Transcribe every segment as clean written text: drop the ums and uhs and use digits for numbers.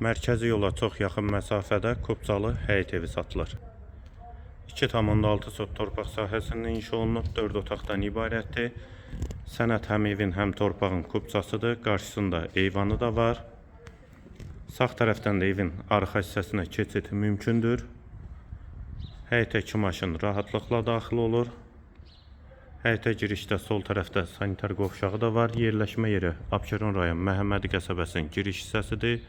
Mərkəzi yola çox yaxın məsafədə Kopçalı həyət evi satılır. 2,6 sot torpaq sahəsində inşa olunub, 4 otaqdan ibarətdir. Sənəd həm evin, həm torpağın kupçasıdır. Qarşısında eyvanı da var. Sağ tərəfdən də evin arxa hissəsinə keçid mümkündür. Həyətə iki maşın rahatlıqla daxil olur. Həyətə girişdə sol tərəfdə sanitar qovşağı da var. Yerləşmə yeri Abşeron rayon Məhəmmədi qəsəbəsinin giriş hissəsidir.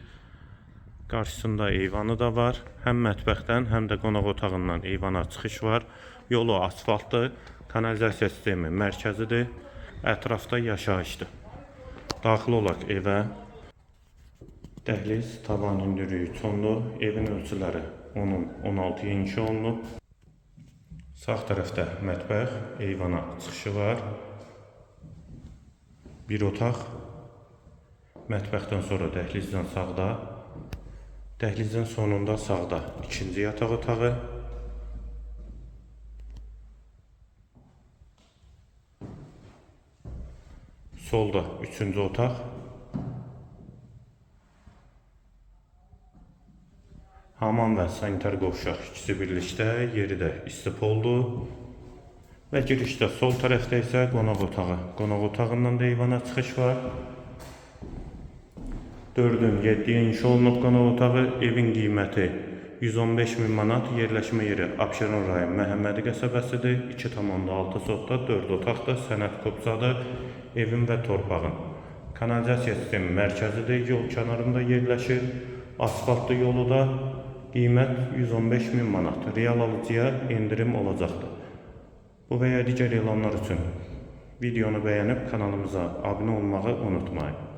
Qarşısında eyvanı da var. Həm mətbəxdən, həm də qonaq otağından eyvana çıxış var. Yolu asfaltdır. Kanalizasiya sistemi mərkəzidir. Ətrafda yaşayışdır. Daxil olaq evə. Dəhliz tavan hündürlüyü 3,10-dur. Evin ölçüləri 10-un 16-ya inşa olunub. Sağ tərəfdə mətbəx, eyvana çıxışı var. Bir otaq. Mətbəxdən sonra dəhlizdən sağda. Dəhlizin sonunda sağda ikinci yataq otağı. Solda üçüncü otaq. Hamam və sanitar qovşaq ikisi birlikdə, yeri də istipoldur. Və girişdə sol tərəfdə isə qonaq otağı. Qonaq otağından da eyvana çıxış var. 4-ün 7-yə inşa olunub qonaq otağı. Evin qiyməti 115 min manat. Yerləşmə yeri Abşeron rayon Məhəmmədi qəsəbəsidir. 2,6 sotda 4 otaqda sənəd kopçadır. Evin və torpağın. Kanalizasiya sistemi mərkəzidir. Yol kənarında yerləşir. Asfaltlı yolu da. Qiymət 115 min manat. Real alıcıya endirim olacaqdır. Bu və ya digər elanlar üçün videonu bəyənib kanalımıza abunə olmağı unutmayın.